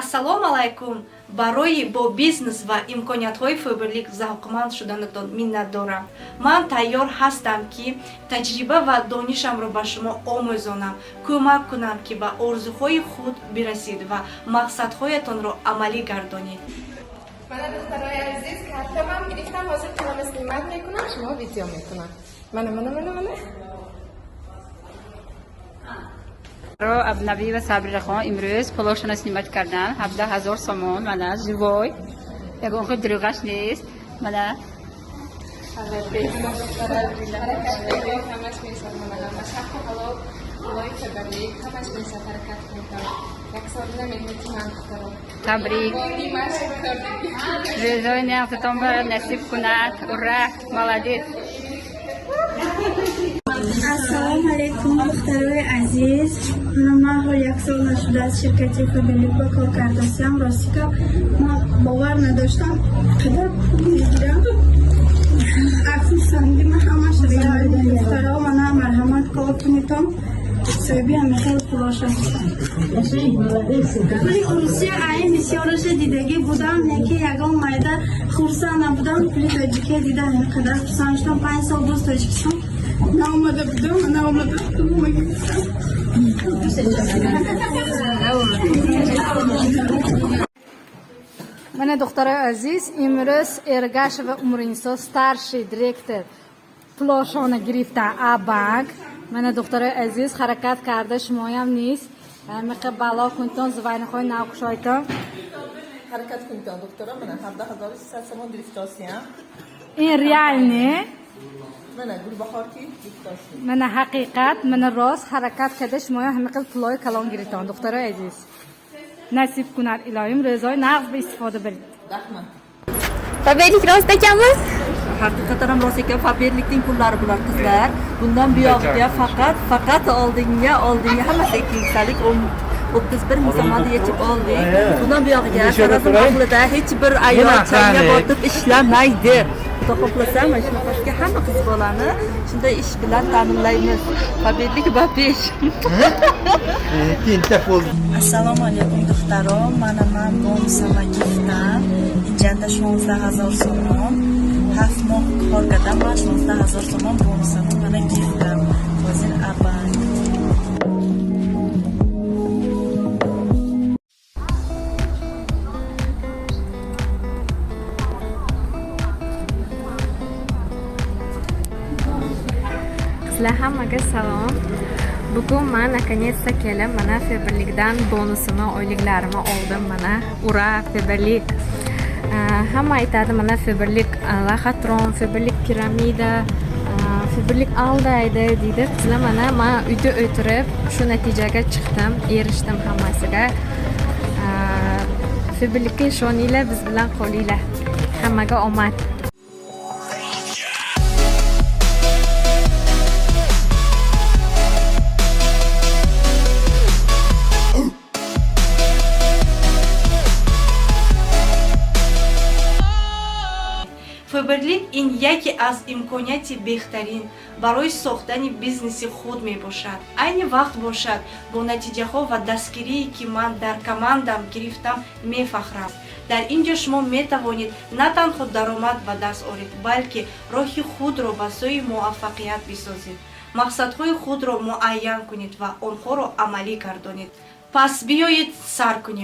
Ассалому алайкум! Барои бо бизнес ва имкониятҳои Фаберлик завқманд шуданатон миннатдорам. Ман тайёр ҳастам, ки таҷриба ва донишамро ба шумо омӯзонам, кӯмак кунам, ки ба орзуҳои худ бирасид ва мақсадҳоятонро амалӣ гардонед. Мана, духтарои азиз, картамам гирифтам. Ҳозир пулама снимать мекунам, шумо видео мекунам. Мана, мана, мана, мана. Ро Абнаби ва Сабрирахон имрӯз пулошона снимать кардан, 17 000 сомон. Мана, живой, ягон хел дурӯғаш нест, мана. Ҳаракат кунед, ҳамаш мешавад. Мана, ҳамаш ҳаққу ҳалол, пулои Фаберлик, ҳамаш мешавад. Ҳаракат кунед. Як солина меҳнати ман, духтаро. Табрик! Бо нимаш кардагӣ. Рӯзои неъмататон ба насиб кунад. Ура, молодец! Ассалому алайкум, духтарои азиз. Ман ҳол як сол нашуда аз ширкати Фаберлик ба кор кардасиам. Ростика, ман бовар надоштам, қадар пул мегирам. Хурсанди ман ҳамаш. Духтаро, мана, марҳамат, кор кунитон, соҳиби ҳамихел пулош ҳастам. Пули Русия айн бисёраша дидагӣ будам, неки ягон майда хурсанд набудам. Пули тоҷикия дида, ҳамин қадар хурсанд шудам. 5 сол боз Тоҷикистон наомада будам, наомада гирифтам. Мана, духтарои азиз, имрӯз Эргашева Умринисо, старший директор, пулошона гирифтан а банк. Мана, духтарои азиз, ҳаракат карда шумоям низ миқа бало кунтон, званиҳои нав кушойтон. Ҳаракат кунитон, духтаро. Мана, 17 300 сомон гирифтосиям. Ин реальный. Мана, Гулбаҳор ки гирифтосиям. Мана, ҳақиқат, мана, рост. Ҳаракат карда шумоям ҳамин қил пулои калон гиритон, духтарои азиз. Насиб кунад илоҳим, рӯзҳои нағз ба истифода баред. Rahmat. Фаберлик rost ekanmi? Haqiqatan ham rost ekan. Faberlikning pullari bular, qizlar. Bundan buyog'iga faqat, faqat oldinga, oldinga. Hammasi keyinchalik 31 ming so'mni yechib oldik. Bundan buyog'iga Xorazm ahlida hech bir ayol changga botib ishlamaydi, xudo xohlasa. Mana shunaqasiga hamma qiz bolani shunday ish bilan ta'minlaymiz. Faberlik ba pesh. Tentak bo'ldi. Ассалому алайкум, духтаро. Мана, ман бонусама гирифтам. Инҷанда 16 000 сомон. 7 моҳ кор кардам, ман 16 000 сомон бонусама мана гирифтам. Ҳозир абад. Qizlar, hammaga salom. Bugun man наконец-то kelib, mana, Feberlikdan bonusimni, oyliklarimni oldim. Mana, ура, Feberlik! Hamma aytadi, mana, Feberlik лохотрон, Feberlik piramida, Feberlik aldaydi, deydi. Qizlar, mana, man uyda o'tirib shu natijaga chiqdim, erishdim hammasiga. Feberlikka ishoninglar, biz bilan qolinglar. Hammaga omad! Фаберлик ин яке аз имконияти беҳтарин барои сохтани бизнеси худ мебошад. Айни вақт бошад, бо натиҷаҳо ва дастгирие, ки ман дар командам гирифтам, мефахрам. Дар ин ҷо шумо метавонед на танҳо даромад ба даст оред, балки роҳи худро ба сӯи муваффақият бисозед, мақсадҳои худро муайян кунед ва онҳоро амалӣ гардонед. Пас биёед, сар кунем.